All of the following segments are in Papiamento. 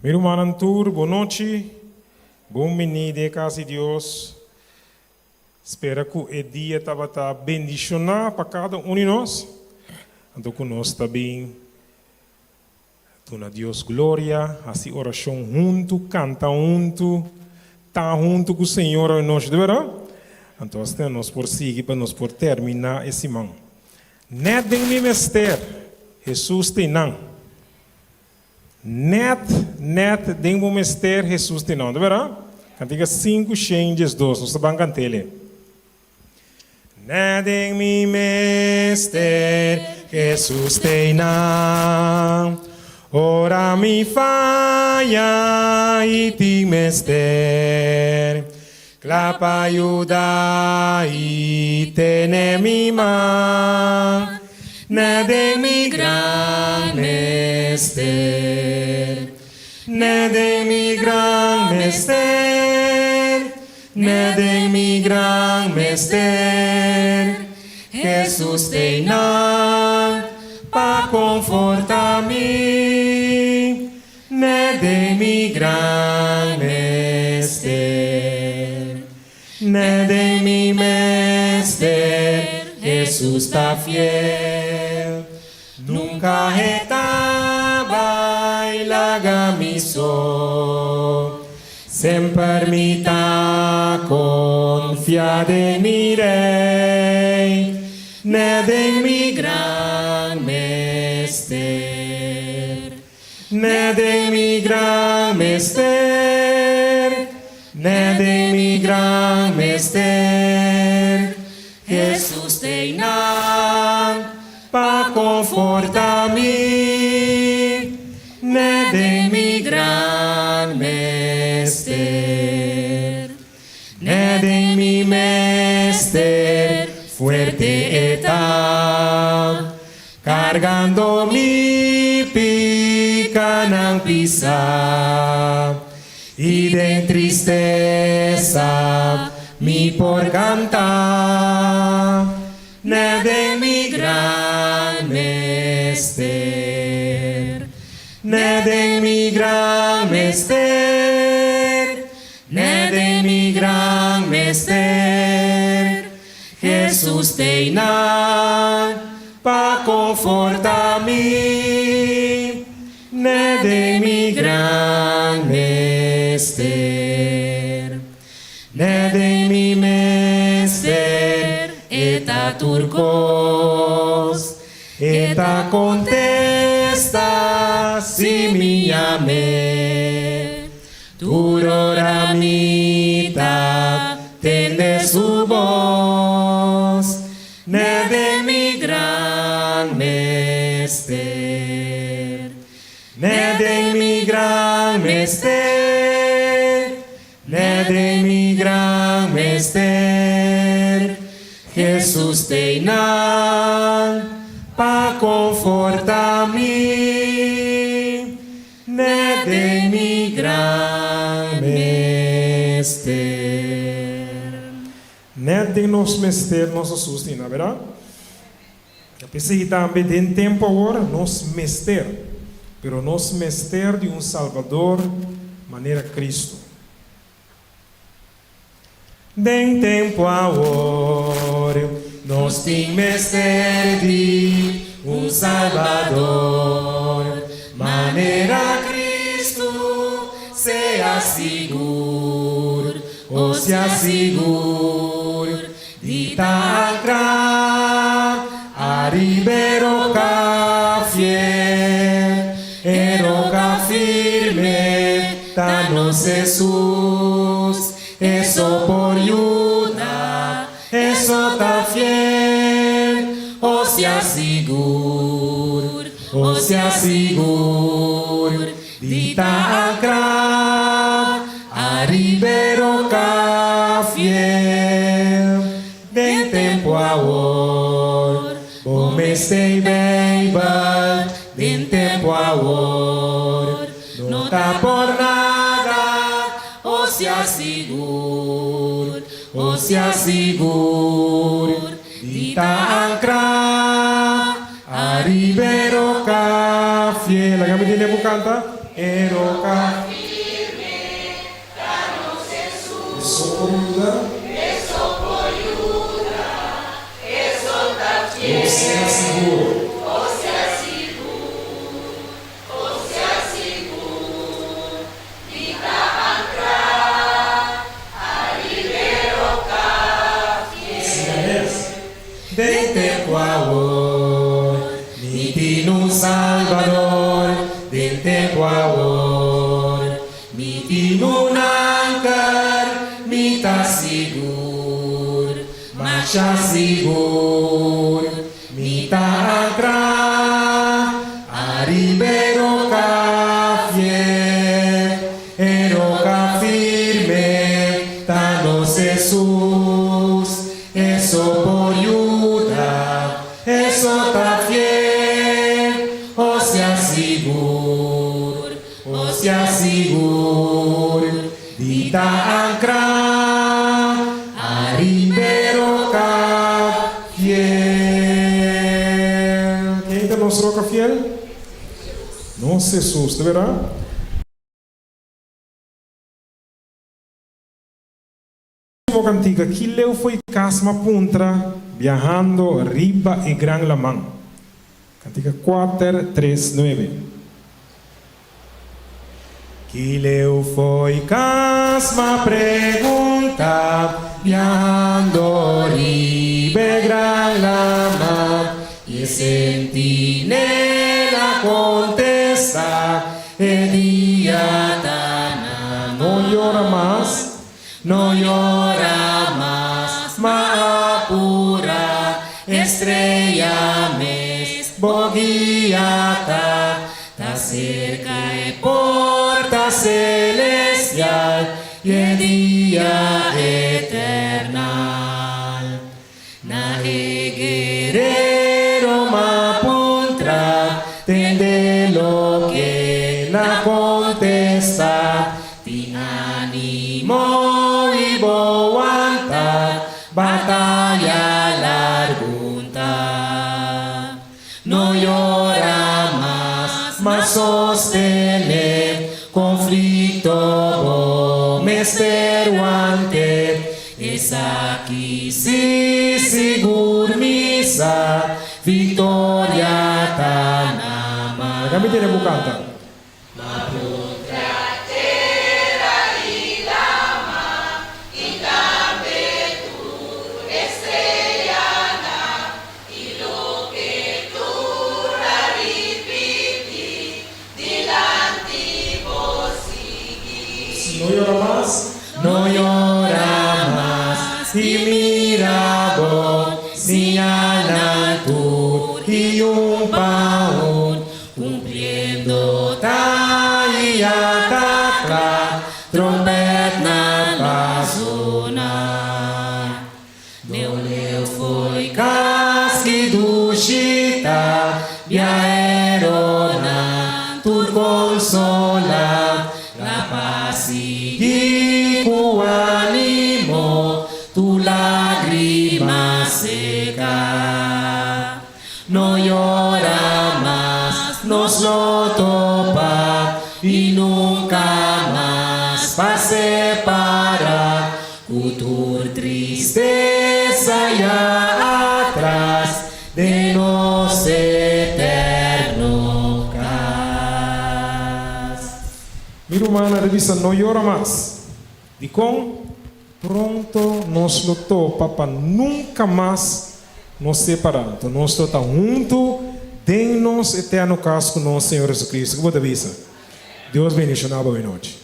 Mi rumannan tur, bon nochi. Bon bini den kas di Dios. Spera ku e dia tabata bendishoná pa kada un di nos. Anto ku nos ta bin duna Dios gloria, hasi orashon huntu, kanta huntu, ta huntu ku Señor awe nochi, ta berdad? Anto asina nos por sigui pa nos por terminá e siman. Nèt den mi mester, Hesus ta einan. Nèt, nèt den bo mester Hesus tin nòmber, bèrda? Kantika 512, nos ta ban kant'el. Nèt den mi mester Hesus t'ei nan, ora mi faya i tin mester, kla pa yuda i tene mi man, Nèt den mi gran mester, nèt den mi gran mester, nèt den mi gran mester, Hesus t'ei nan pa konfortá mi, nèt den mi gran mester, nèt den mi mester, Hesus ta fiel, nunka e ta bai laga mi so. Semper mi ta konfia den mi Rei, nèt den mi gran mester, nèt den mi gran mester, nèt den mi gran mester, Hesus t'ei nan pa konfortá mi, nèt den mi gran mester, nèt den mi mester fuerte e ta, kargando mi pikanan pisá, i den tristesa mi por kanta, nèt den mi gran mester, nèt den mi gran mester, nèt den mi gran mester, Hesus t'ei nan pa konfortá mi, nèt den mi gran mester, nèt den mi mester, e ta tur kos, e ta kontestá si mi yam'é. Tur ora mi ta tende su bos, nèt den mi gran mester, nèt den mi gran mester, nèt den mi gran mester, Hesus t'ei nan pa konfortá mi. Nèt den mi gran mester. Nèt den nos mester nos a sustina, bèrdat? Ta p'esei tambe den tempu awor nos mester, pero nos mester di un Salbador manera Cristo. Den tempu awor nos tin mester di un Salbador manera Cristo, sea sigur, o sea sigur di ta ancra ariba e roca fiel, e roca firme ta nos Hesus, Eso por yuda, eso ta fiel, o sea sigur, o sea sigur di ta ancra ariba e roca fiel. Den tempu awor, bo mester Bijbel, den tempu awor, no ta por nada, o sea sigur, o sea sigur, di ta ancra ariba e roca fiel. Laga mi tende bo canta. E roca E so por yuda O sea sigur. Asina mes. Den tempu awor, mi tin un Salbador, den tempu awor, mi tin un anker, mi ta sigur, masha sigur, Mi ta ankrá ariba e roka fiel, e roka firme ta nos Hesus. E so por yuda, e so ta fiel, o sea sigur, o sea sigur di ta ankrá ariba e roka fiel. Ken ta nos roka fiel? Nos Hesus, ta berdad? Último kantika, Ki leu fo'i kas m'a puntra biahando riba e gran laman? Kantika kuater, tres, nuebe. Ki leu fo'i kas m'a pregunta biahando riba e gran laman? I e sentinela kontesta, E dia ta na. No yora mas. No yora mas, ma apura, Estrella mes bo guia ta, Ta cerca e porta celestial Y e dia eternal. Na e guerero m'a puntra, Tende loke na contesta, Tin animo y bo wanta, Bataya largun ta. No yora mas, ma sostene, Conflicto bo mester wante, Esaki si sigur mi sa, Victoria ta na man. Laga mi tene bo canta. Ma puntra tera i lama, i tambe tur estrellanan, i loke tur a ripití dilanti bo sigui. No yora mas, no yora mas, i mira bo siñalnan tur i un pa un. Cumpliendo ta y ya ta cla, trompetnan pa zona. Leu leu fo'i cas ki dushi ta, biaheronan tur consola. La pa sigui cu animo, tur lagrima seca. No yora mas, nos lo topa y nunca mas pa separa cu tur tristeza ya atras den nos eterno cas. Mi rumannan ta bisa no yora mas. Dikon? Pronto nos lo topa pa nunka mas nos separá. Anto nos lo ta huntu den nos eterno kas ku nos Señor Jesucristo. Ke bo ta bisa? Dios bendishoná bo awenochi.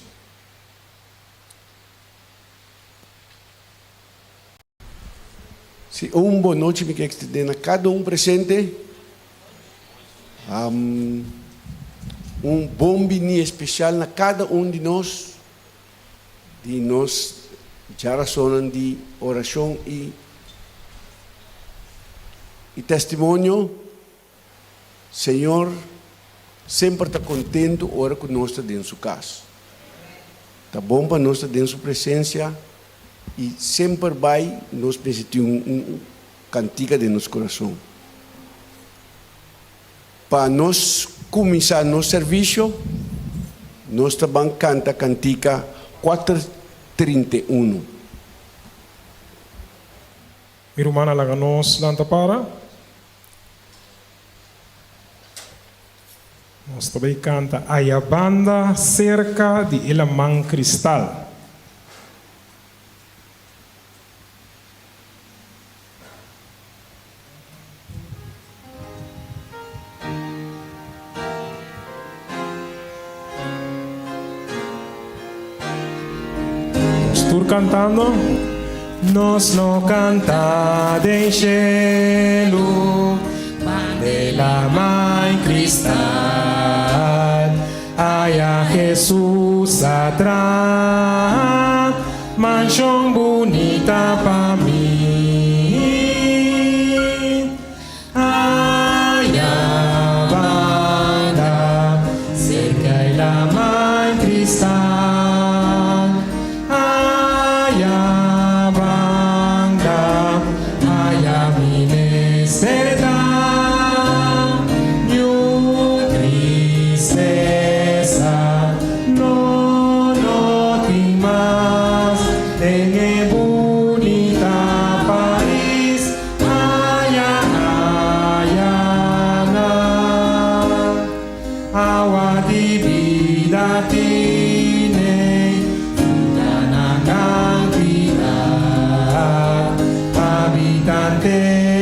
Si un bon nochi mi ke extende na kada un presente. Un bon bini especial na kada un di nos. Di nos djarasonnan di orashon i i testimonio, Señor semper ta kontentu ora ku nos ta den Su kas. Ta bon pa nos ta den Su presensia i semper bai nos mester tin un un kantika den nos kurason. Pa nos kuminsá nos servisio. Nos ta ban kanta kantika 431. Mi rumannan laga nos lanta para. Nos ta bay canta Aya banda cerca di e laman cristal. Nos tur cantando. Nos lo canta den shelu. Bande laman cristal. Aya Jesus a traha manshon bunita pa mi. Aya banda cerca e laman cristal. Aya banda, aya mi mester ta. Niun tristesa no no tin mas den e bunita pais. Aya aya na awa di bida tine fruta na kantidat habitante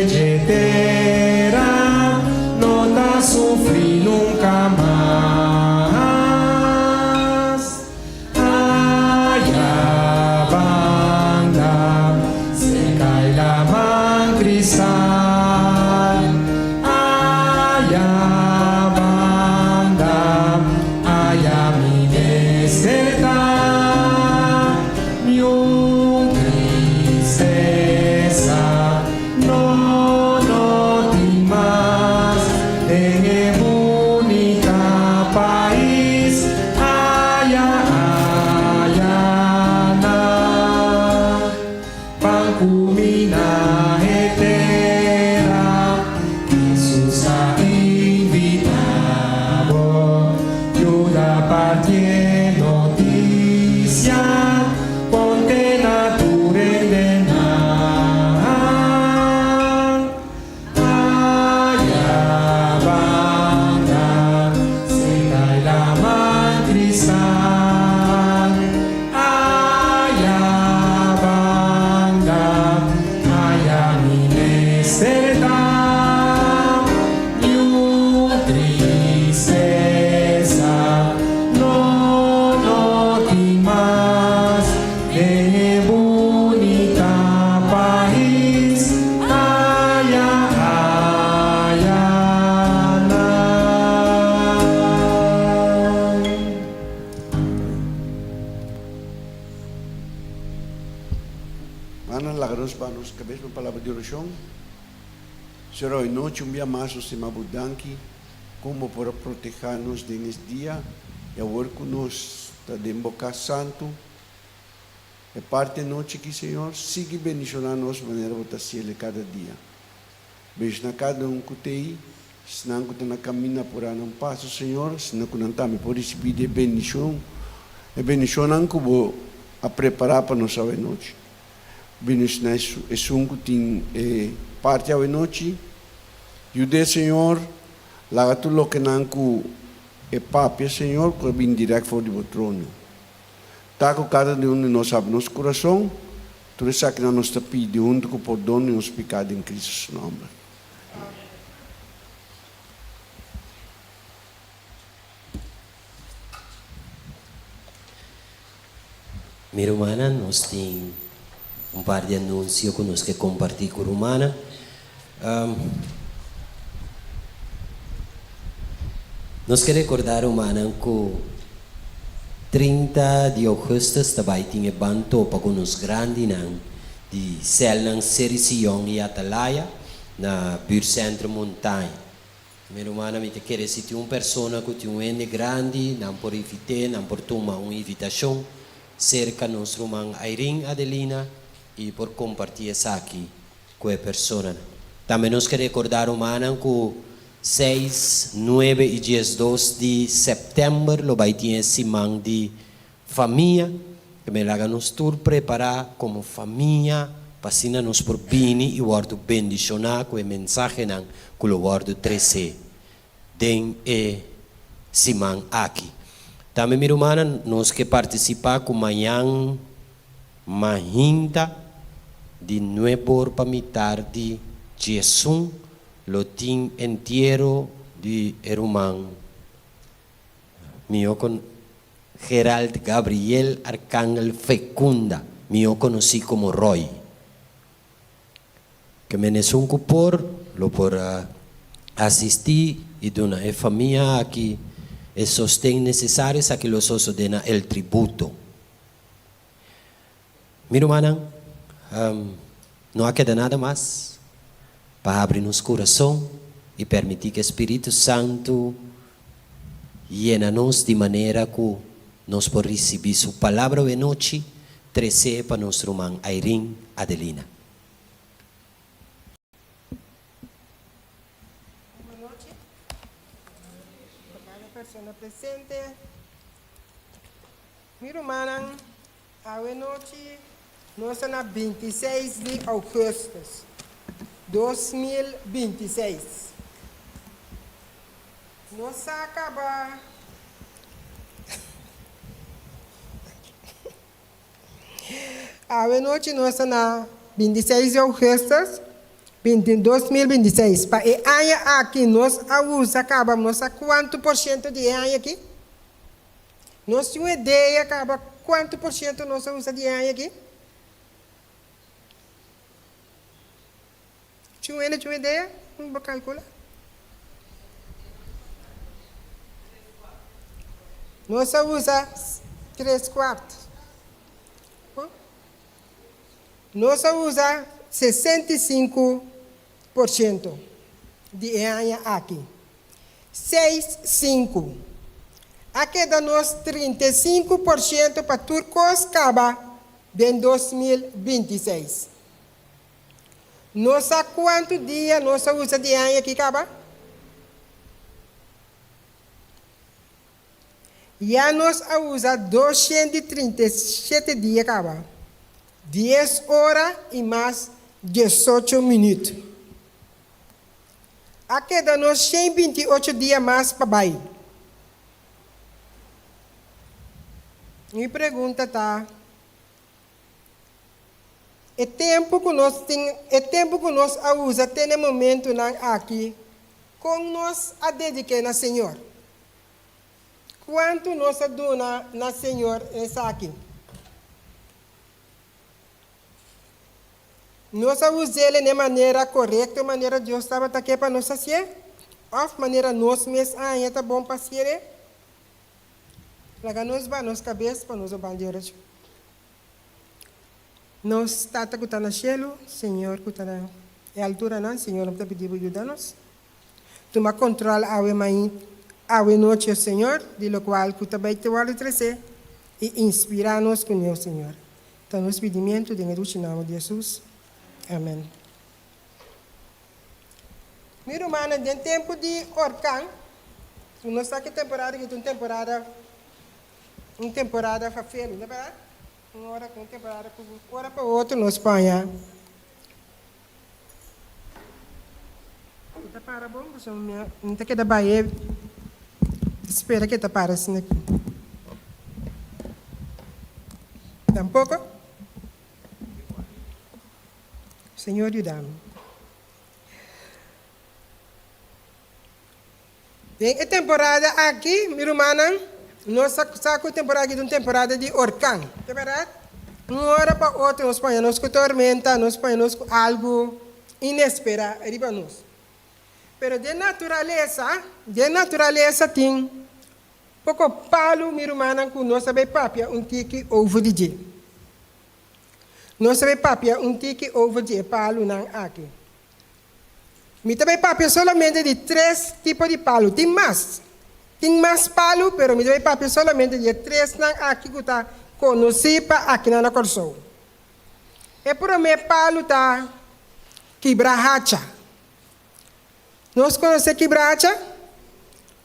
dje tera no ta sufri nunka mas. Aya banda serka e laman kristal. Aya banda, aya mi mester ta. Niun tristesa no no tin mas den e bunita pais. Aya aya na pan kumina e tera. Jesus a invitá bo yuda parti e notisia kont'é na tur hendenan. Aya banda serka e laman kristal. Aya banda, aya mi mester ta. Niun tristesa no no tin mas den e bunita pais. Aya aya na. Mana laga nos baha nos kabes pa palabra di orashon. Señor awe nochi un bia mas nos tema bo danki kon bo por a proteha nos den es dia y awor ku nos ta den bo kas santu e parti anochi aki Señor sigui bendiciona nos manera bo ta haciele kada dia. Bendiciona kada un ku tei esnan ku ta na kaminda por a nan paso Señor asina ku nan tambe por ricibi di e bendicion e bendicionnan ku bo a prepara pa nos awe nochi. Bendiciona esun ku tin e parti awe nochi. Yud'é Señor, laga tur lokenan ku e papia Señor ku a bin dirèkt for di bo trono. Ta ku kada di un di nos habri nos kurason, tur esakinan nos ta pidi huntu ku pordon di nos piká den Cristo su nòmber. Mi rumannan, nos tin un par di anunsio ku nos ke kompartí ku rumannan. Nos ke rekordá rumannan ku 30 di ougùstùs ta bai tin e ban topa ku nos grandinan di sèlnan Seri Sion i Atalaya na Buurtcentrum Montaña. Mi rumannan, mi ta kere si tin un persona ku tin un hende grandi, nan por invit'é, nan por tuma un invitashon serka nos ruman Irene Adelina i por kompartí esaki ku e personanan. Tambe nos ke rekordá rumannan ku. Seis, nuebe i diesdos di sèptèmber lo bai tin e siman di famia, ke me laga nos tur prepará komo famia pa asina nos por bini i wòrdu bendishoná ku e mensahenan ku lo wòrdu tresé den e siman aki. Tambe mi rumannan, nos ke partisipá ku mañan mahinta di nuebor pa mitar di diesun Lo tin entiero di e ruman mihó kon Gerald Gabriel Arcangel Fecunda, mihó konosí komo Roy. Ke men esun ku por, lo por a asistí i duna e famia aki e sosten nesesario esaki lo sosodé na El Tributo. Mi rumannan, no a keda nada mas pa habri nos kurason i permití ku e Spiritu Santu yena nos di manera ku nos por risibí Su Palabra awe nochi, tresé pa nos ruman Irene Adelina. Bon nochi pa kada persona presente. Mi rumannan, awe nochi nos ta na 26 di augustus 2026. Nos sa kaba Awe nochi nos ta na 26 di augustus 2026. Pa e aña aki nos a usa kaba nos sa kuantu por shento di e aña aki? Nos tin un idea kaba kuantu por shento nos a usa di e aña aki? Tin un hende tin un idea? Bo kalkula? Nos a usa tres kuart. Nos a usa 65% di e aña aki. Seis, sinku. A keda nos 35% pa tur kos kaba den 2026. Nos sa kuantu dia nos a usa di e aña aki kaba? Ya nos a usa 237 dia kaba, dies ora i mas 18 minüt. A keda nos 128 dia mas pa bai. Mi pregunta ta, E tempu ku nos tin, e tempu ku nos a usa te na e momentunan aki, kon nos a dedik'é na Señor? Kuantu nos a duna na Señor esaki? Nos a us'el na e manera korekto, manera Dios tabata ke pa nos hasié, òf manera nos mes a haña ta bon pa hasié? Laga nos ba nos kabes pa nos a ban di orashon. Nos Tata ku ta na shelu, Señor ku ta na e alturanan, Señor nos ta pidi bo yuda nos. Tuma kontrol awe maint, awe nochi, o Señor, di lokual ku ta bai te wòrdu tresé i inspirá nos ku ño, Señor. Ta nos pidimientu den e dushi nòmber di Hesus. Amen. Mi rumannan, den tempu di orkan, ku nos sa ku e temporada aki ta un temporada Un temporada fafelu, no berdad? Un ora cu un temporada cu un ora pa otro nos paña. E ta para bon pasobra mi no ta keda bai e spera cu e ta para asina aki. Tampoco? Señor yuda mi. Den e temporada aki, mi rumannan, nos sa sa ku e temporada aki ta un temporada di orkan. Ta bèrdat? Un ora pa otro nos paña nos ku tormenta, nos paña nos ku algu inesperá riba nos. Pero den naturalesa, den naturalesa tin poko palu, mi rumannan, ku nos ta bai papia un tiki over di dje. Nos ta bai papia un tiki over di e palunan aki. Mi ta bai papia solamente di tres tipo di palu. Tin mas. Tin mas palu, pero mi ta bai papia solamente di e tresnan aki ku ta konosí pa akinan na Kòrsou. E promé palu ta kibrahacha. Nos konosé kibracha?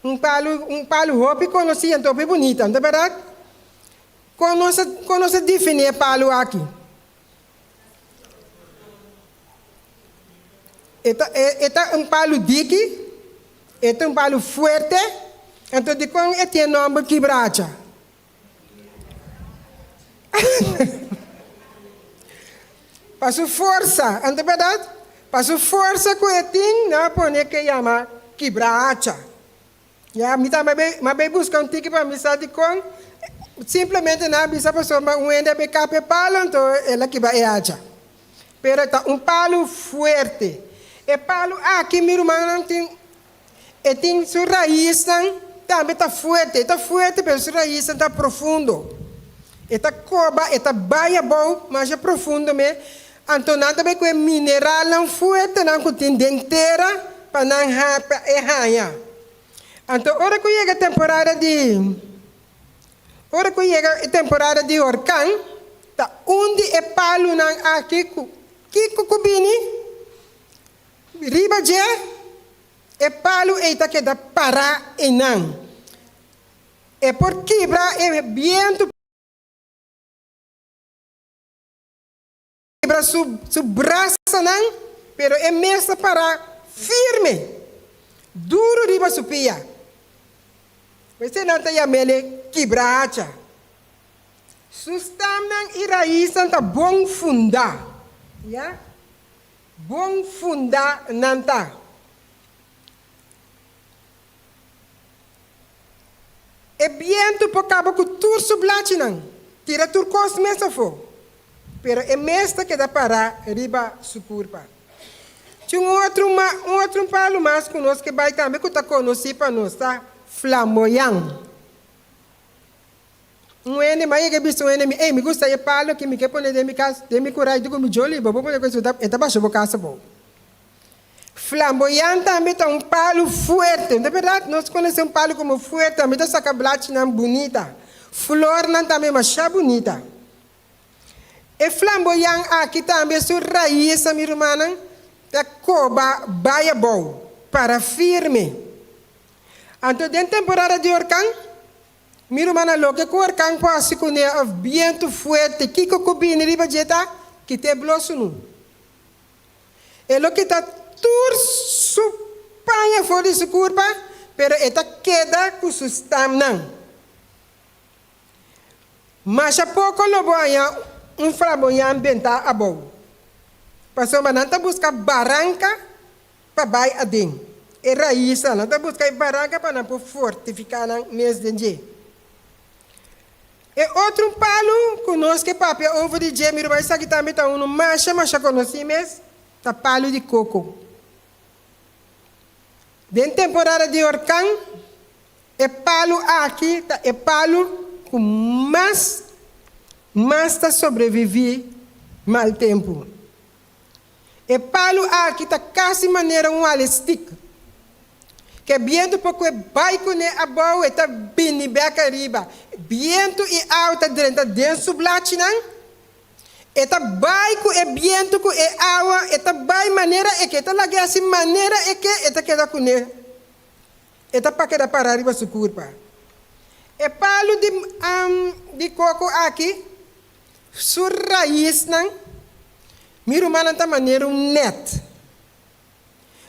Un palu, un palu hopi konosí anto hopi bunita, no ta bèrdat? Kon nos a, kon nos a definí e palu aki? E ta, e, e ta un palu diki, e ta un palu fuerte, anto dikon e tin e nòmber kibracha? Pa su forsa, anto bèrdat? Pa su forsa ku e tin, nan a pone ke yama kibracha. Ya, mi tambe a bai bai buska un tiki pa mi sa dikon. Simplemente nan a bisa pasobra un hende a bai kap e palu, anto el a kibra e hacha. Pero ta un palu fuerte. E palu aki, mi rumannan, tin e tin su raisnan tambe ta fuerte. E ta fuerte, pero su raisnan ta profundo. E ta koba, e ta bai abou masha profundo me. Anto nan ta bai ku e mineralnan fuertenan ku tin den tera pa nan ha pa e haña. Anto ora ku yega temporada di ora ku yega e temporada di orkan, ta un di e palunan aki ku kiko ku bini riba dje, e palu ei ta keda pará einan. E por kibra e bientu. Kibra su su brasanan, pero e mes ta para firme, duru riba su pia. P'esei nan ta yam'el kibra hacha. Su stamnan i raisnan ta bon fundá. Ya, bon fundá nan ta. E bientu por kaba ku tur su blachinan, tira tur kos mes afó, pero e mes ta keda pará riba su kurpa. Tin un otro un otro palu mas ku nos ke bai tambe ku ta konosí pa nos, ta flamboyan. Un hende, mi a yega bisa un hende, mi, ey, mi gusta e palu aki, mi ke pone den mi kas, den mi kurai, diku mi joli, bo por pone ku e ta basha bo kas abou. Flamboyan tambe ta un palu fuerte. No ta berdad? Nos conoce un palu como fuerte. Tambe ta saca blachinan bunita. Flornan tambe masha bunita. E flamboyan aki tambe su raisnan, mi rumannan, ta coba bay abou, para firme. Anto den temporada di orkan, mi rumannan, loke cu orkan por haci cune of bientu fuerte, kico cu bini riba dje ta kit'e blo sunu. E lo kita tur su paña for di su kurpa, pero e ta keda ku su stamnan. Masha poko lo bo haña un flamboyan bentá abou, pasobra nan ta buska baranka pa bai aden. E raisnan, nan ta buska e baranka pa nan por fortifiká nan mes den dje. E otro un palu ku nos ke papia over di dje, mi ruman esaki tambe ta unu masha masha konosí mes, ta palu di koko. Den temporada di orkan, e palu aki ta e palu ku mas mas ta sobreviví mal tempu. E palu aki ta kasi manera un alestik. Ke bientu por kue bai kuné abou, e ta bini bek ariba. Bientu i awa ta drenta den su blachinan. E ta bai ku e bientu ku e awa, e ta bai manera e ke. E ta lag'é hasi manera e ke, e ta keda kuné. E ta pa keda pará riba su kurpa. E palu di di koko aki, su raisnan, mi rumannan ta manera un nèt.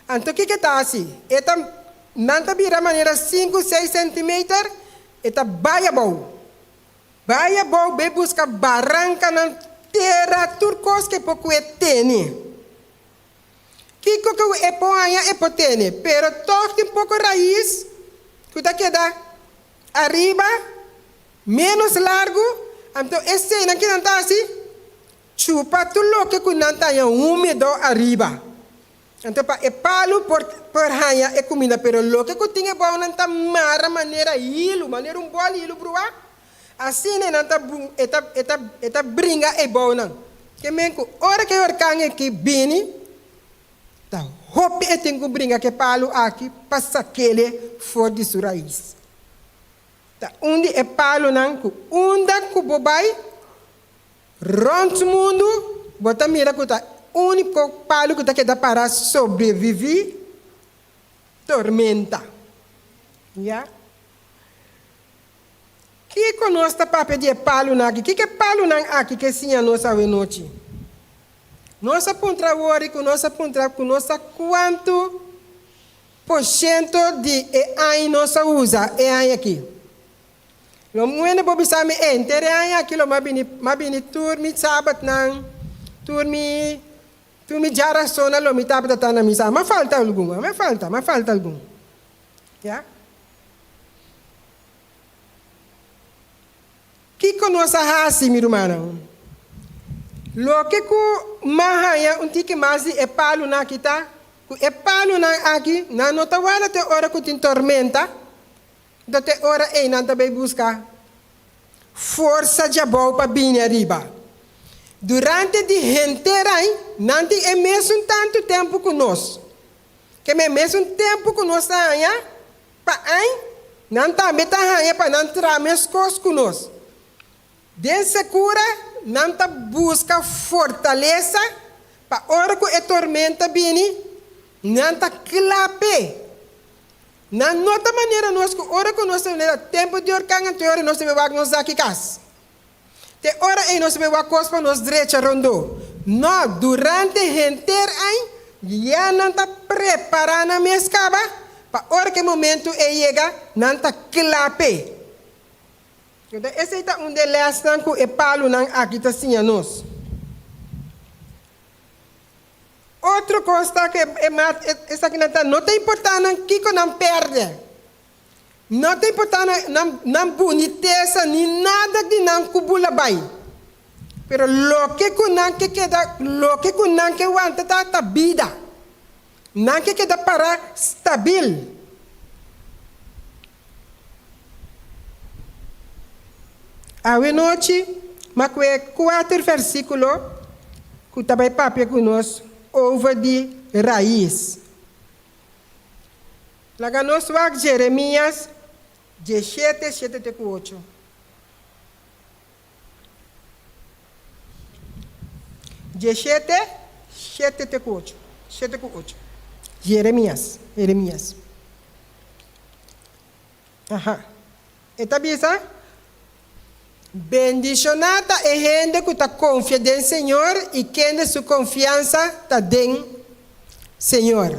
Anto kiko e ta hasi? E ta, nan ta bira manera sinku, seis sentimeter, e ta bai abou. Bai abou bai buska barankanan, tera, tur kos ku e por ku e tene. Kiko ku e por haña e por tene, pero tòg tin poko rais ku ta keda ariba, ménos largu, anto eseinan ki nan ta hasi? Chupa tur loke ku nan ta haña húmedo ariba. Anto pa e palu por por haña e kuminda, pero loke ku tin e bounan ta mara manera hilu, manera un bòl hilu bruá, asina nan ta e ta e ta e ta bringa e bounan. Ke men ku ora ku e orkan aki bini, ta hopi e tin ku bringa ku e palu aki pa sak'é for di su rais. Ta un di e palunan ku unda ku bo bai Rònt mundu bo ta mira ku ta úniko palu ku ta keda para sobreviví. tormenta. Ya. Kiko nos ta papia di e palunan aki? Kiko e palunan aki ke siña nos awenochi? Nos a puntra awor i ku nos a puntra ku nos sa kuantu porshento di e aña nos a usa e aña aki. Lo muhende por bisa mi, e henter e aña aki lo m'a bini, m'a bini tur mi sabatnan, tur mi, tur mi djarasonnan lo mi tabata ta na misa. M'a falta algun, m'a falta, m'a falta algun. Ya. Kiko nos a hasi, mi rumannan? Loke ku m'a haña un tiki mas di e palunan aki ta ku e palunan aki nan no ta warda te ora ku tin tormenta, Anto te ora ei nan ta bay busca forsa djabou pa bini ariba. Durante di henter ai, nan tin e mesun tantu tempu cu nos. Keme e mesun tempu cu nos ta haña pa ai, nan tambe ta haña pa nan traha mescos cu nos. Den secura nan ta busca fortalesa pa ora cu e tormenta bini, nan ta cla p'e. Nan no ta manera nos ku ora ku nos ta manera tempu di orkan anto e ora nos ta bai wak nos daki kas. Te ora ei nos ta bai wak kos pa nos drecha rondó. No, durante henter añ ya nan ta prepará nan mes kaba pa ora ku e momentu ei yega nan ta kla p'e. Enton esei ta un di e lèsnan ku e palunan aki ta siña nos. Otro kos ta ku e mat esakinan ta no ta importá nan kiko nan pèrdè. No ta importá nan nan bunitesa ni nada di nan ku bula bai. Pero loke ku nan ke keda loke ku nan ke wanta ta ta bida. Nan ke keda pará stabil. Awe nochi m'a kue kuater versíkulo ku ta bai papia ku nos over di rais. Laga nos wak Jeremias dieshete, shete te ku ocho. Dieshete, shete te ku ocho. Shete ku ocho. Jeremias, Jeremias. Aha. E ta bisa, Bendishoná ta e hende ku ta konfia den Señor i kende su konfiansa ta den Señor.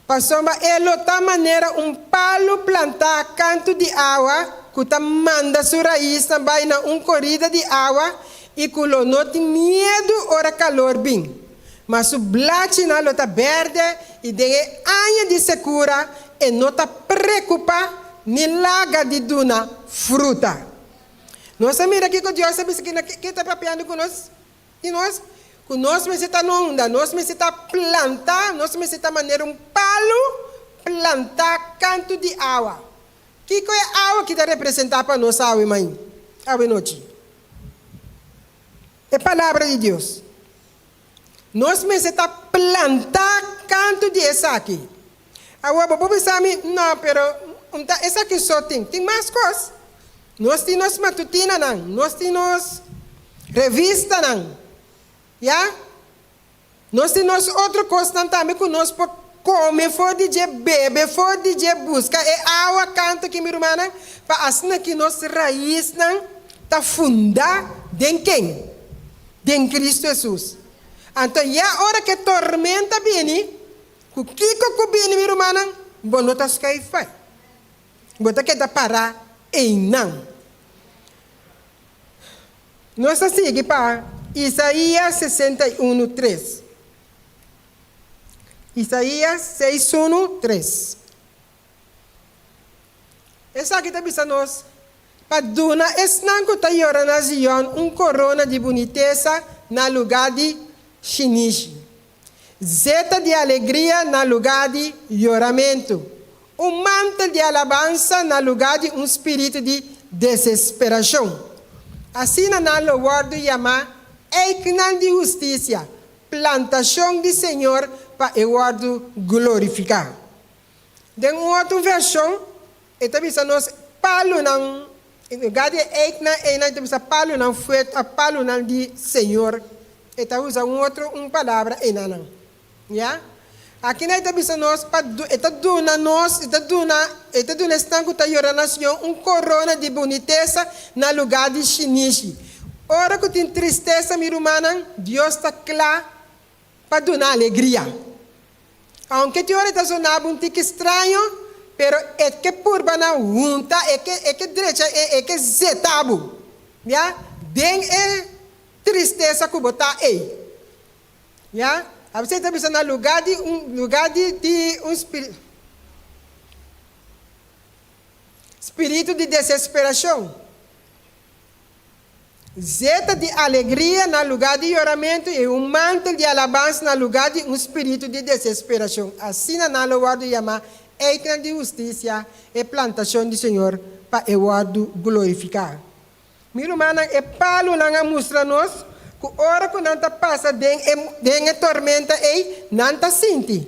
Pasobra e lo ta manera un palu plantá kantu di awa ku ta manda su raisnan bai na un korida di awa i ku lo no tin miedu ora kalor bin. Ma su blachinan lo ta bèrdè i den e aña di sekura e no ta preokupá ni laga di duna fruta. Nos a mira kiko Dios a bisa kina ke ta papiando ku nos di nos, ku nos mester ta no unda, nos mester ta plantá, nos mester ta manera un palu plantá kantu di awa. Kiko e awa ki ta representá pa nos awe mai, awe nochi? E Palabra di Dios. Nos mester ta plantá kantu di esaki. Awor bo por bisa mi, No, pero un ta esaki so tin. Tin mas kos. Nos tin nos matutinanan, nos tin nos revistanan, ya. Nos tin nos otro kosnan tambe ku nos por kome for di dje, bebe for di dje, buska e awa kantu aki, mi rumannan, pa asina ki nos raisnan ta fundá den ken? Den Cristo Hesus. Anto ya ora ku e tormenta bini, ku kiko ku bini, mi rumannan, bo no ta skuif bai. Bo ta keda pará einan. Nos ta sigui pa Isaías 61, tres. Isaías seis unu, tres. Esaki ta bisa nos pa duna esnan ku ta yora na Zion un korona di bunitesa na lugá di shinishi, zeta di alegria na lugá di yoramentu, un mantel di alabansa na lugá di un spiritu di desesperashon. Asina nan lo wòrdu yamá eiknan di hustisia, plantashon di Señor pa e wòrdu glorifiká. Den un otro vershon e ta bisa nos palunan, en lugar di e eiknan einan e ta bisa palunan fuert òf palunan di Señor. E ta usa un otro un palabra einanan. Ya. Aki nan e ta bisa nos pa e ta duna nos, e ta duna, e ta duna esnan ku ta yora na Señor un korona di bunitesa na lugá di shinishi. Ora ku tin tristesa, mi rumannan, Dios ta kla pa duna alegria. Aunke tin ora e ta sona bo un tiki straño, pero e ke purba na hunta, e ke, e ke drecha, e, e ke zeta bo, ya, den e tristesa ku bo ta ei. Ya, abesei ta bisa na lugá di un lugá di di un spiri spiritu di desesperashon. Zeta di alegria na lugá di yoramentu i un mantel di alabansa na lugá di un spiritu di desesperashon. Asina nan lo wòrdu yamá einan di hustisia, e plantashon di Señor, pa e wòrdu glorifiká. Mi rumannan, e palunan a mustra nos ku ora ku nan ta pasa den e den e tormenta ei, nan ta sinti.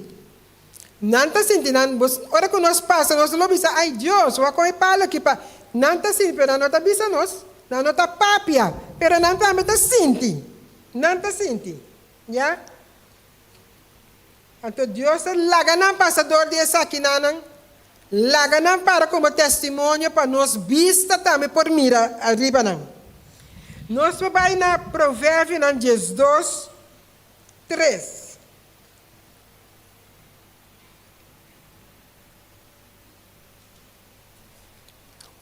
Nan ta sinti nan bos ora ku nos pasa nos lo bisa, Ai Dios, wak kon e palu aki pa. Nan ta sinti, pero nan no ta bisa nos, nan no ta papia, pero nan tambe ta sinti. Nan ta sinti. Ya. Anto Dios ta laga nan pasa dor di esakinannan, laga nan para komo testimonio pa nos bista tambe por mira riba nan. Nos por bai na Proverbionan 12, 3.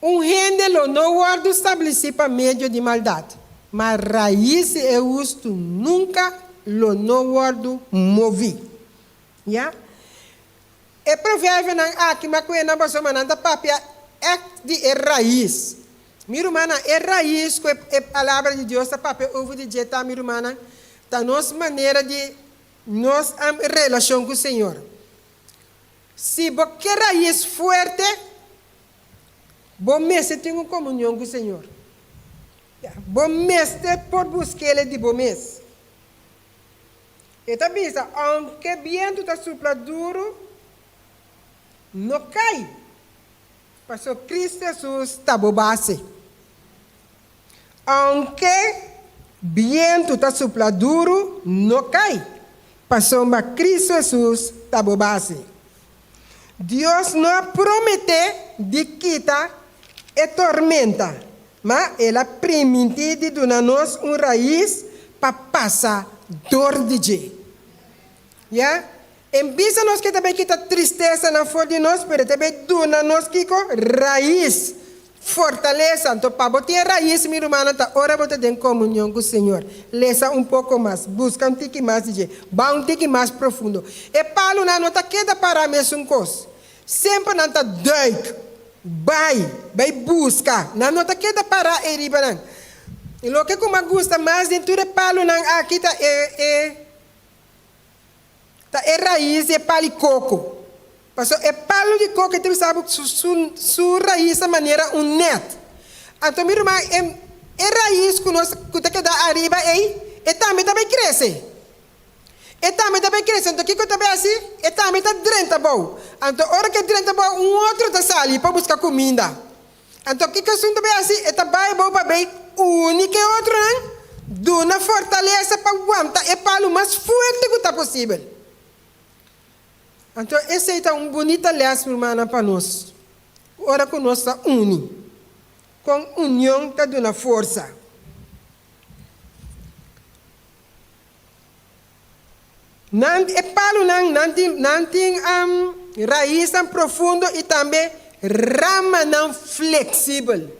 Un hende lo no wòrdu stablesí pa medio di maldat, ma rais di e hustu nunka lo no wòrdu moví. Ya. E proverbionan aki m'a kuena pasobra nan ta papia ègt di e rais. Mi rumannan, e rais ku e Palabra di Dios ta papia over di dje ta, mi rumannan, ta nos manera di nos relashon ku Señor. Si bo ke rais fuerte, bo mester tin un komunion ku Señor. Ya, bo mester por busk'El di bo mes. E ta bisa, Ounke bientu ta supla duru, no kai, pasobra Kristu Hesus ta bo base. Ounke bientu ta supla duru, no kai, pasobra Kristu Hesus ta bo base. Dios no a prometé di kita e tormenta, ma el a primintí di duna nos un rais pa pasa dor di dje. Ya, En bista nos ke ta bay kita tristesanan for di nos, pero e ta bay duna nos kiko? Rais, fortalesa. Anto pa bo tin e rais, mi rumannan, ta ora bo ta den komunion ku Señor. Lesa un poko mas, buska un tiki mas di dje, ba un tiki mas profundo. E palunan no ta keda pará mesun kos. Semper nan ta duik, bai, bai buska. Nan no ta keda pará ei riba nan. I loke ku mi a gusta mas den tur e palunan aki ta e e. Ta e rais di e pal di koko. Pasobra e palu di koko e ta bisa bo su su su rais ta manera un nèt. Anto mi ruman e e rais ku nos ku ta keda ariba ei e tambe ta bai krese. E tambe ta bai krese. Anto kiko ta bai hasi? E tambe ta drenta abou. Anto ora ku e drenta abou un otro ta sali pa buska kuminda. Anto kiko esun ta bai hasi? E ta bai abou pa bai uni ku e otronan, duna fortalesa pa wanta e palu mas fuerte ku ta posibel. Anto esei ta un bunita lès, mi rumannan, pa nos, ora ku nos ta uni, kon union ta duna forsa. Nan e palunan nan tin nan tin raisnan profundo i tambe ramanan fleksibel.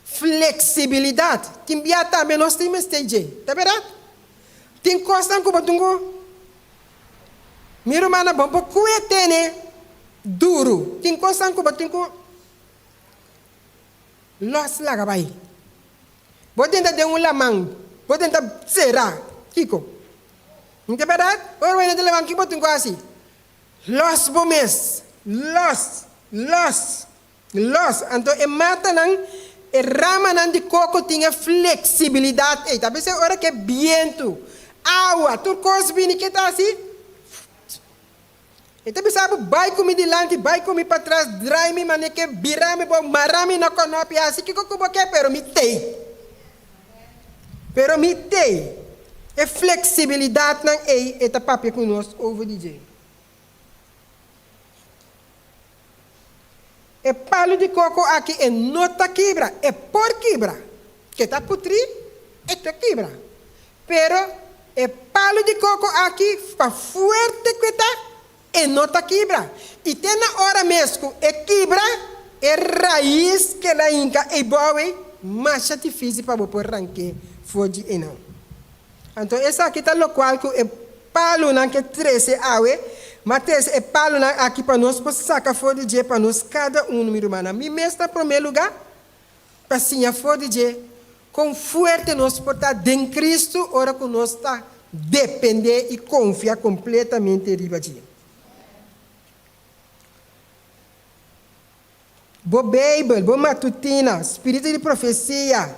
Fleksibilidat tin bia tambe nos tin mester dje, ta bèrdat? Tin kosnan ku bo tin ku mi rumannan bo por kue tene duru, tin kosnan ku bo tin ku lòs laga bai. Bo tenta den un laman, bo tenta sera. Kiko? No ta bèrdat? Ora bo hende ta laman, kiko bo tin ku hasi? Lòs bo mes. Lòs, lòs, lòs. Anto e matanan, e ramanan di koko tin e fleksibilidat ei. Ta bisa ora ku e bientu, awa, tur kos bini, ke ta hasi? E ta bisa bo, Bai ku mi dilanti, bai ku mi patras, drai mi manera ke bira mi bo, mara mi na konopi, hasi kiko ku bo ke, pero mi tei. Pero mi tei. E fleksibilidatnan ei e ta papia ku nos over di dje. E palu di koko aki e no ta kibra, e por kibra. Ke ta putrí, e ta kibra. Pero e palu di koko aki, pa fuerte ku e ta, e no ta kibra. I te na ora mes ku e kibra, e rais ku el a hinka eibou ei, masha difísil pa bo por rank'é for di einan. Anto esaki ta lokual ku e palunan ke trese awe, m'a trese e palunan aki pa nos por saka for di dje pa nos kada unu, mi rumannan, mi mes na promé lugá, pa siña for di dje kon fuerte nos por ta den Kristu ora ku nos ta dependé i konfia kompletamente riba dje. Bo Beibel, bo matutina, Spiritu di Profesia,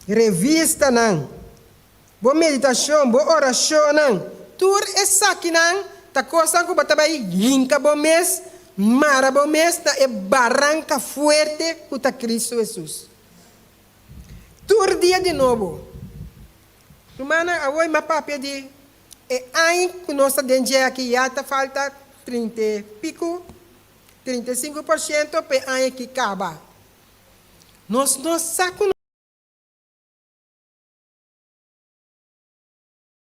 revistanan, bo meditashon, bo orashonnan, tur esakinan ta kosnan ku bo ta bai hinka bo mes, mara bo mes na e baranka fuerte ku ta Kristu Hesus. Tur dia di nobo. Rumannan, awor mi a papia di e aña ku nos ta den dje aki, ya ta falta trinta i piku 35% p'e aña ki kaba. Nos no sa ku nos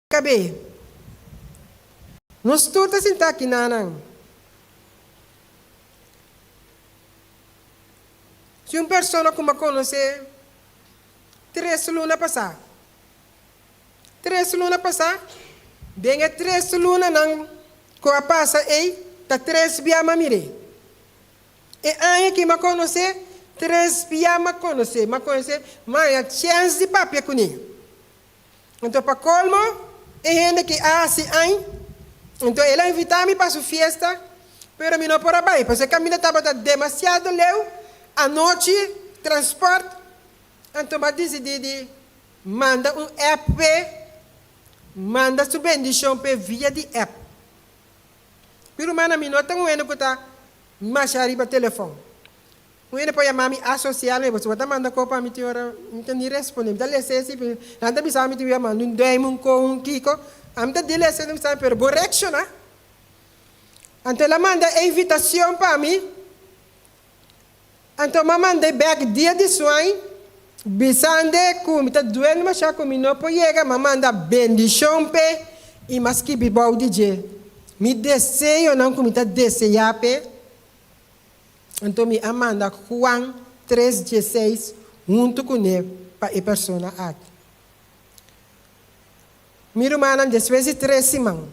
kab'é. Nos tur ta sinta aki nanan. Si un persona ku mi a konosé tres luna pasá, tres luna pasá, den e tres lunanan ku a pasa ei, ta tres bia mi a mir'é. E aña ki mi a konosé, tres bia mi a konosé, mi a konosé, mi a haña chèns di papia kuné. Anto pa kolmo, e hende ki a hasi añ, anto el a invitá mi pa su fiesta, pero mi no por a bai, pasobra e kaminda tabata demasiado leu, anochi, transpòrt, anto mi a disidí di manda un app p'e, manda su bendishon p'e via di app. Mi rumannan, mi no ta un hende ku ta masha riba telefòn. Un hende por yama mi asosial, mi bo ta manda ko pa mi tin ora mi ta ni responde, mi ta lesa esi, nan ta bisa mi tin wia manda un duim, un ko, un kiko, ami ta di lesa mi sa pero bo reakshoná. Anto el a manda e invitashon pa mi, anto mi a mand'é bèk dia di suain bisand'é ku mi ta duel masha ku mi no por yega, mi a manda bendishon p'e i mi a skibi bou di dje mi deseonan ku mi ta deseá p'e. Anto mi a manda Juan tres dieseis huntu kuné pa e persona aki. Mi rumannan, despues di tres siman,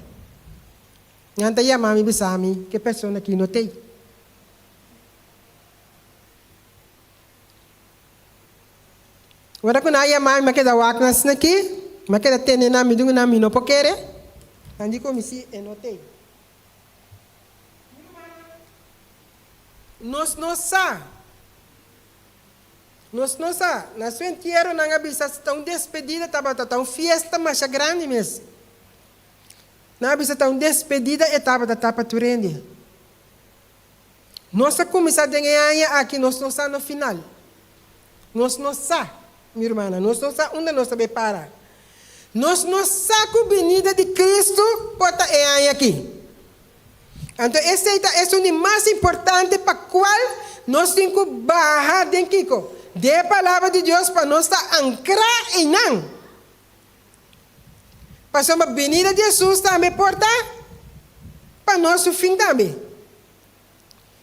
nan ta yama mi bisa mi ku e persona aki no t'ei. Ora ku nan a yama mi, mi a keda wak nan asina aki, mi a keda tene nan, mi di ku nan mi no por kere. Nan di ku mi si e no t'ei. Nos no sa. Nos no sa. Na su entiero nan a bisa ta un despedida tabata, ta un fiesta masha grandi mes. Nan a bisa ta un despedida e tabata ta pa tur hende. Nos a kuminsá den e aña aki, nos no sa no final. Nos no sa, mi rumannan, nos no sa unda nos ta bai para. Nos no sa ku binida di Kristu por ta e aña aki. Anto esei ta esun di mas importante pa kual nos tin ku baha den kiko? Den e Palabra di Dios pa nos ta ankrá einan. Pasobra binida di Hesus tambe por ta pa nos su fin tambe.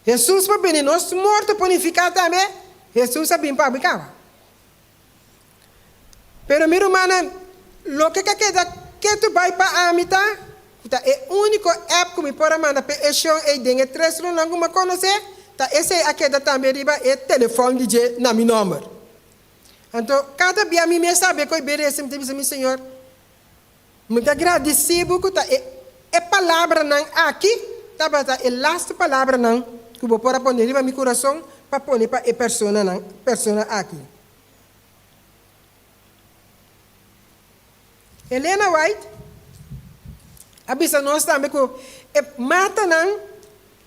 Hesus por bini nos morto por nifiká tambe Hesus a bin pa bo i kaba. Pero mi rumannan, loke ka keda ketu bai pa ami ta ku ta e úniko app ku mi por a manda p'e eshon ei den e tres lunan ku mi a konosé, ta esei a keda tambe riba e telefòn di dje na mi nòmber. Anto kada bia mi mes sabe ku e berese mi ta bisa mi Señor, Mi ta gradisí bo ku ta e e palabranan aki tabata e lastu palabranan ku bo por a pone riba mi kurason pa pone pa e personanan persona aki. Elena White a bisa nos tambe ku e matanan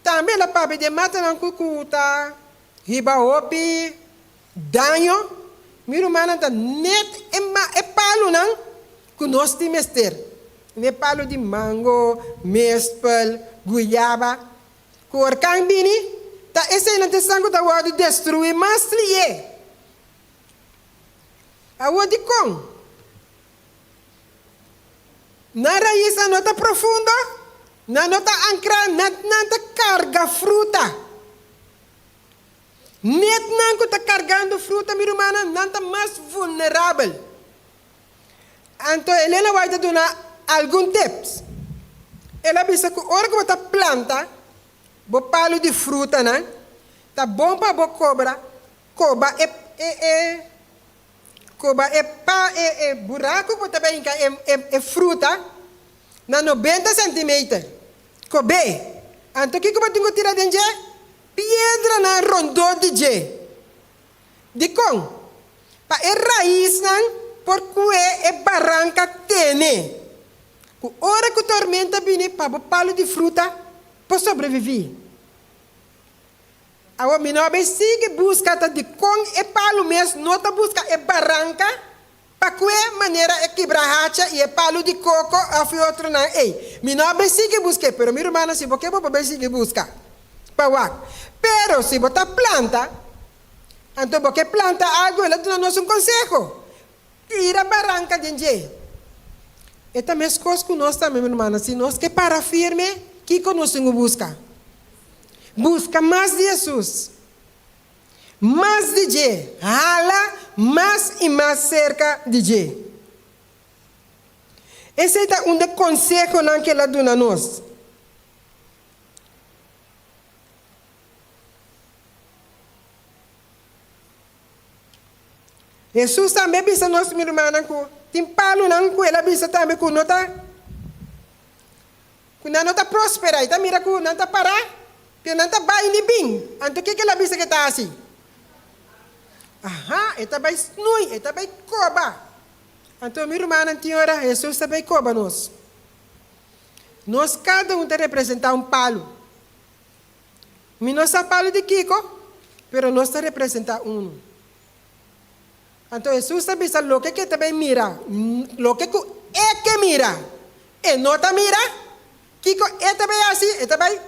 tambe el a papia di e matanan ku ku ta hiba hopi daño. Mi rumannan ta net e ma e palunan. ku nos tin mester. Ne palu di mango, mespel, guyaba. Ku orkan bini, ta eseinan ta esnan ku ta wòrdu destruí mas lié. Awor dikon? Nan raisnan no ta profundo, nan no ta ankrá, nan nan ta karga fruta. Net nan ku ta kargando fruta, mi rumannan, nan ta mas vulnerabel. Anto Elena White a duna algun tips. El a bisa ku ora ku bo ta planta bo palu di frutanan, ta bon pa bo kobra koba e e e koba e pa e e buraku ku bo ta bai hinka e e e fruta na nobenta sentimeter. Kob'é. Anto kiko bo tin ku tira den dje? Piedranan rondó di dje. Dikon? Pa e raisnan por kue e baranka tene, ku ora ku tormenta bini pa bo palu di fruta por sobreviví. Awor mi no a bay sigui buska ta dikon e palu mes no ta buska e baranka pa kue manera e kibrahacha i e palu di koko òf e otronan ei. Mi no a bay sigui busk'é, pero mi rumannan si bo ke bo por bay sigui buska pa wak. Pero si bo ta planta, Anto bo ke planta algu, el a duna nos un konseho, Tira baranka den dje. E ta meskos ku nos tambe, mi rumannan, si nos ke para firme, kiko nos tin ku buska? Buska mas di Hesus, mas di dje, hala mas i mas serka di dje. Esei ta un di e konsehonan ku el a duna nos. Hesus tambe a bisa nos, mi rumannan, ku tin palunan ku el a bisa tambe ku no ta ku nan no ta prosperá. I ta mira ku nan ta pará, pero nan ta bai ni bin. Anto kiko el a bisa ku e ta hasi? Aha, e ta bai snui, e ta bai koba. Anto, mi rumannan, tin ora Hesus ta bai koba nos. Nos kada un ta representá un palu. Mi no sa palu di kiko, pero nos ta representá unu. Anto Hesus ta bisa loke ku e ta bai mira, loke ku e ke mira, e no ta mira. Kiko e ta bai hasi? E ta bai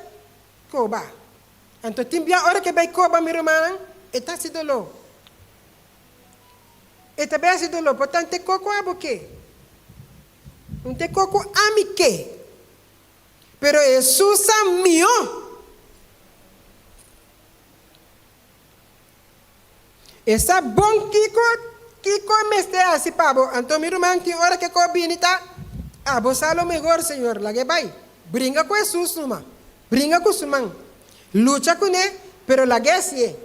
koba. Anto tin bia ora ku e bai koba, mi rumannan, e ta hasi doló. E ta bai hasi doló, por tanto e koko abo ke. Un te koko ami ke. Pero Hesus sa mihó. E sa bon kiko kiko e mester hasi pa bo. Anto mi ruman tin ora ke ko bini ta, Abo sa lo mehor, Señor, lag'e bai. Bringa ku Hesus numa. Bringa ku su man. Lucha kuné, pero lag'e hasié.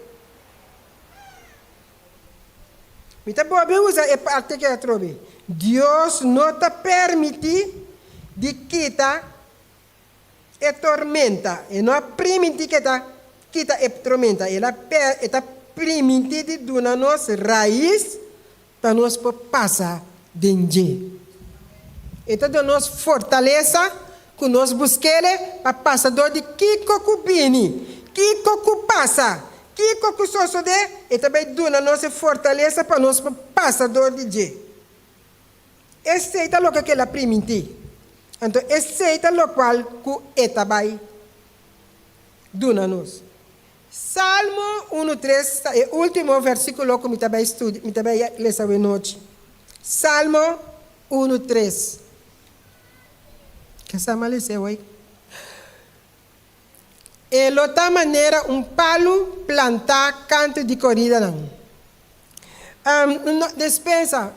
Mi ta bolbe usa e parti aki atrobe. Dios no ta permití di kita e tormenta. E no a primintí ku e ta kita e tormenta. El a e ta primintí di duna nos rais pa nos por pasa den dje. E ta duna nos fortalesa ku nos busk'Ele pa pasa dor di kiko ku bini, kiko ku pasa, Kiko ku sosodé, e ta bai duna nos e fortalesa pa nos por pasa dor di dje. Esei ta loke ku el a primintí. Anto esei ta lokual ku e ta bai duna nos. Salmo unu tres ta e último versíkulo ku mi ta bai studia, mi ta bai lesa awenochi. Salmo unu tres. Ke sa mi a lesa awor? E lo ta manera un palu plantá kantu di koridanan. No, despensa,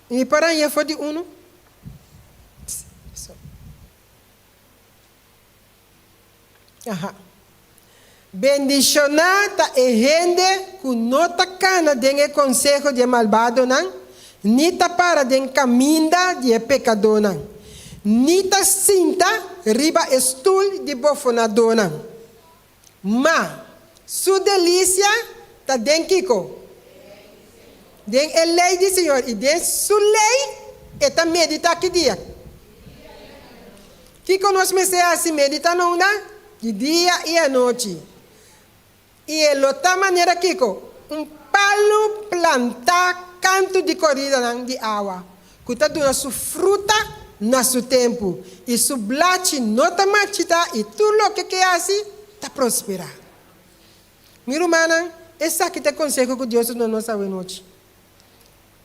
mi por hañ'é for di unu? Aha. Bendishoná ta e hende ku no ta kana den e konseho di e malbadonan, ni ta para den kaminda di e pekadónan, ni ta sinta riba e stul di bofonadónan. Ma, su delisia ta den kiko? Den e lei di Señor, i den su lei e ta meditá ki dia? Kiko nos mester hasi? Meditá na unda? Di dia i anochi. I e lo ta manera kiko? Un palu plantá kantu di koridanan di awa. ku ta duna su fruta na su tempu, i su blachi no ta marchitá i tur loke ku e hasi ta prosperá. Mi rumannan, esaki ta e konseho ku Dios ta duna nos awenochi.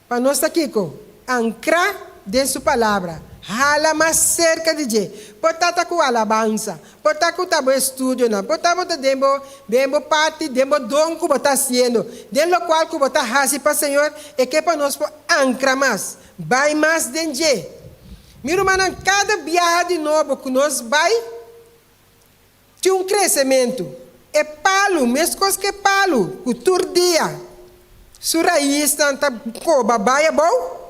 Pa nos ta kiko? Ankrá den su Palabra, hala mas serka di dje. Por ta ta ku alabansa, por ta ku ta bo estudionan, por ta bo ta den bo den bo parti, den bo don ku bo ta hasiendo, den lokual ku bo ta hasi pa Señor, e ke pa nos por ankra mas, bai mas den dje. Mi rumannan, kada biaha di nobo ku nos bai, Tin un kresementu. E palu, meskos ku e palu ku tur dia su raisnan ta koba bai abou.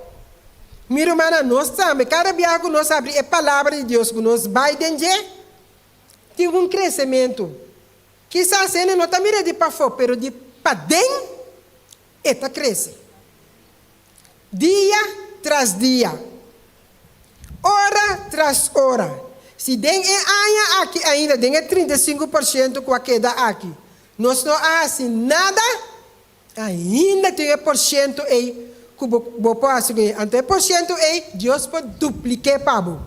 Mi rumannan, nos tambe, kada biaha ku nos abri e Palabra di Dios, ku nos bai den dje, tin un kresementu. Kisas hende no ta mira di pafó, pero di paden e ta krese. Dia tras dia, ora tras ora. Si den e aña aki ainda, den e 35% ku a keda aki, nos no a hasi nada, ainda tin e porshento ei ku bo bo por hasi ku e. Anto e porshento ei Dios por duplik'é pa bo.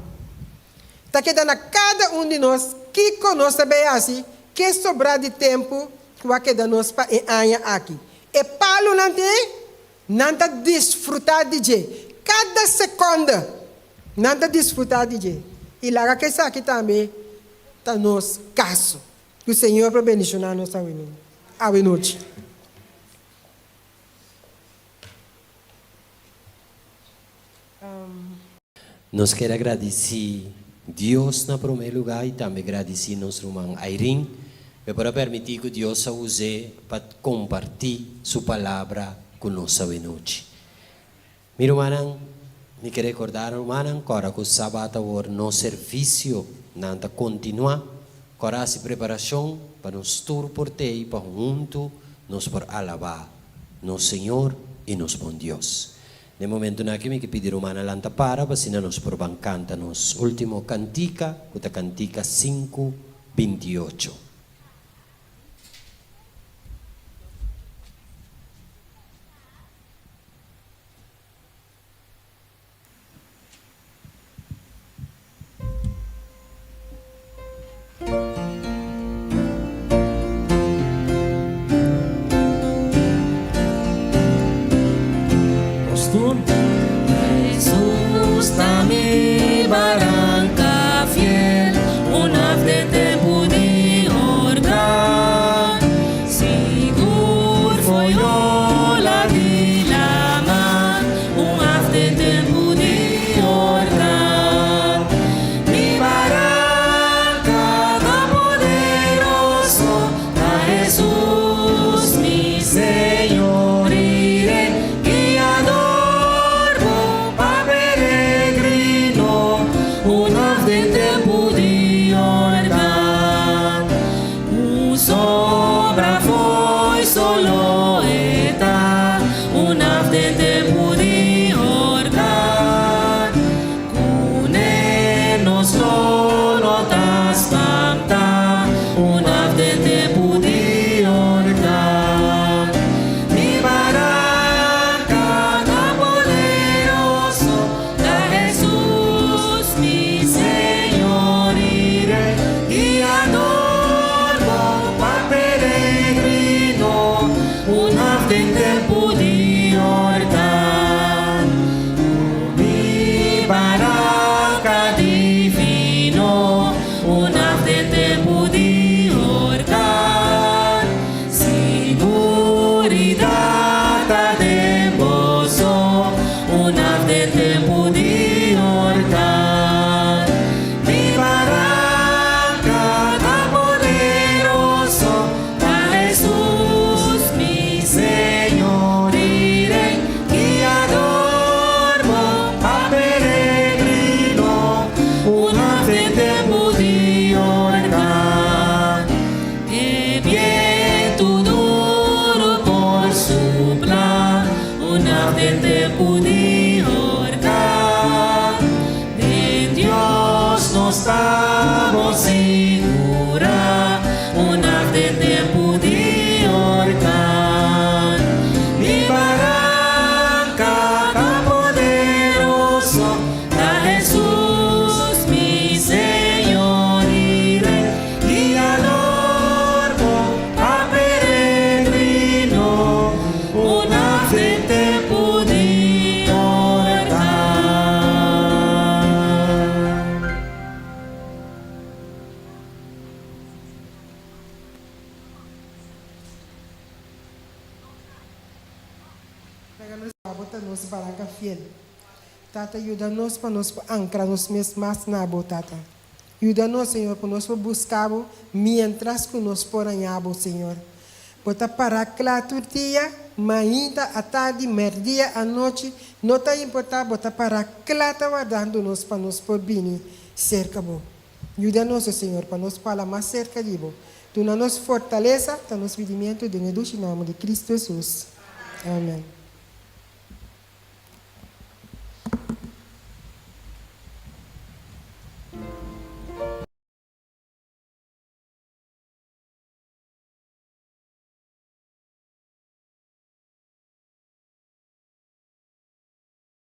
Ta keda na kada un di nos kiko nos ta bay hasi ke sobrá di tempu ku a keda nos pa e aña aki. E palunan tin ei Nan ta disfrutá di dje. Kada sekonde nan ta disfrutá di dje. I laga ku esaki tambe ta nos kaso. Ku Señor por bendishoná nos awe nochi. Nos kier a gradisí Dios na promé lugá i tambe gradisí nos ruman Irene pe por a permití ku Dios a us'é pa kompartí su palabra ku nos awenochi. Mi rumannan, mi ke rekordá rumannan ku ora ku Sabat awor nos servisio nan ta kontinuá, ku ora hasi preparashon pa nos tur por t'ei pa huntu nos por alabá nos Señor i nos bon Dios. Den momentunan aki mi ke pidi rumannan lanta para pa asina nos por ban kanta nos ultimo kantika ku ta kantika sinku 28. Nos tur. Hesus ta mi baranka fiel, un af den tempu di orkan. Sigur fo'i ola di lama, un af den tempu di orkan. Mi baranka ta poderoso, ta Hesus mi Señor i Rey, Guiador bon pa peregrino, un af den tempu di orkan. Un sobra fo'i solo e ta, un af den tempu di orkan. Kuné nos lo no ta spantá, un af den tempu di orkan. Mi baranka ta poderoso, ta Hesus mi Señor i Rey, Guiador bon pa peregrino, un af den tempu di orkan. Mi baranka divino, un af den tempu di orkan. Siguridat ta den boso, un af den tempu di orkan. Mi baranka ta poderoso, Ta Hesus mi Señor i Rey, Guiador bon pa peregrino, un af den tempu di orkan. E bientu duru por supla, un af den tempu di orkan. Den Dios nos ta bon sigurá, un naf den tempu di orkan. Mi baranka ta poderoso. Laga nos Abo ta nos baranka fiel. Tata, yuda nos pa nos por ankra nos mes mas na Bo, Tata. Yuda nos, Señor, pa nos por buska Bo miéntras ku nos por haña Bo, Señor. Bo ta pará kla tur dia, mainta, atardi, mèrdia, anochi, no ta importá, Bo ta pará kla ta wardando nos pa nos por bini serka Bo. Yuda nos, o Señor, pa nos pala mas serka di Bo. Duna nos fortalesa, ta nos pidimentu den e dushi nòmber di Kristu Hesus. Amèn.